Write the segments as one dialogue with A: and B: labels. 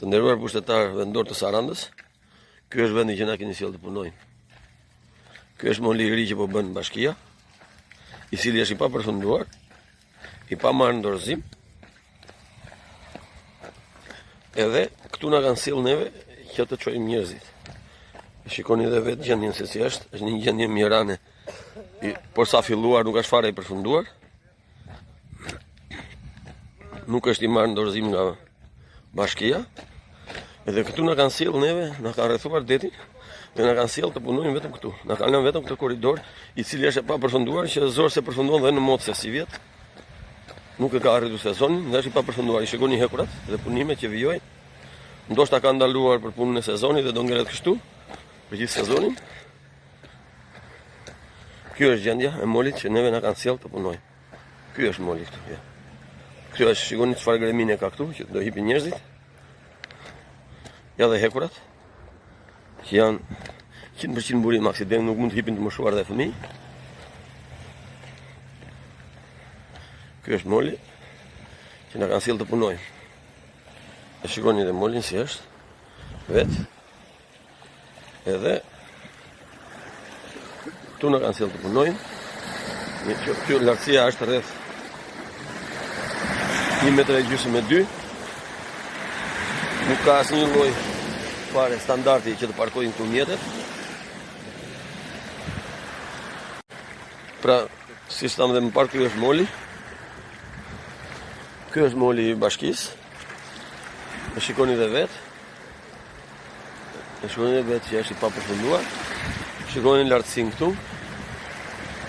A: Të nderuar pushtetarë vendorë të Sarandës, ky është vendi që na keni sjellë të punojmë. Ky është moli i ri që po bën bashkia, i cili është i papërfunduar, i pa marrë në dorëzim. Edhe këtu na kanë sjellë neve që të çojmë njerëzit. Shikoni edhe vetë gjendjen se si është, është një gjendje mjerane. Por sa filluar nuk është fare i përfunduar. Nuk është i marrë në dorëzim nga bashkia. Edhe këtu na kanë sjellë neve, na kanë rrethuar detin dhe na kanë sjellë të punojmë vetëm këtu. Na kanë lënë vetëm këtë korridor, i cili është e papërfunduar, që zor se përfundon dhe në mot se sivjet. Nuk e ka arritur sezonin dhe është i papërfunduar. I shikoni hekurat dhe punimet që vijojnë. Ndoshta kanë ndaluar për punën e sezonit dhe do ngelet kështu për gjithë sezonin. Kjo është gjendja e molit që neve na kanë sjellë të punojmë. Ky është moli këtu, ja. Kjo është, shikoni çfarë gremine ka këtu që do hipin njerëzit. Ja dhe hekurat që janë 100% burim aksident, nuk mund të hipin të moshuar dhe fëmijë. Ky është moli që na kanë sjellë të punojmë. E shikoni dhe molin si është. Vetë Edhe këtu na kanë sjellë të punojmë. Një kjo, kjo lartësia është rreth 1 metër e gjysmë me 2. Nuk ka asnjë lloj fare standardi që të parkojnë këtu mjetet. Pra, siç thamë dhe më parë, ky është moli. Ky është moli i bashkisë. E shikoni dhe vetë. E shikoni dhe vetë që është i papërfunduar. Shikoni lartësinë këtu.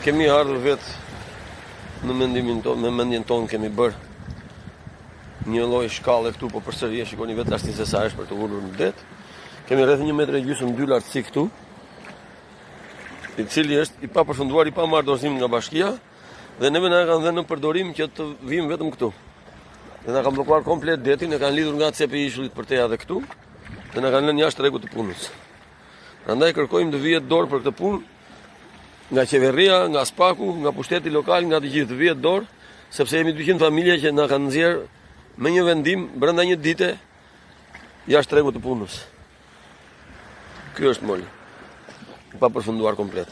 A: Kemi ardhur vetë në mendimin tonë, me mendjen tonë kemi bërë një lloj shkalle këtu, po përsëri e shikoni vetë lartësinë se sa është për të ulur në det. Kemi rreth 1 metër e gjysmë dy lartësi këtu, i cili është i papërfunduar, i pa marrë dorëzim nga bashkia. Dhe neve na e kanë dhënë në përdorim që të vijmë vetëm këtu. Dhe na kanë bllokuar komplet detin, e kanë lidhur nga cepi i ishullit përtej edhe këtu, dhe na kanë lënë jashtë tregut të punës. Prandaj kërkojmë të vihet dorë për këtë punë nga qeveria, nga SPAK-u, nga pushteti lokal, nga të gjithë të vihet dorë, sepse jemi 200 familje që na kanë nxjerrë me një vendim brenda një dite jashtë tregut të punës. Ky është moli. I papërfunduar komplet.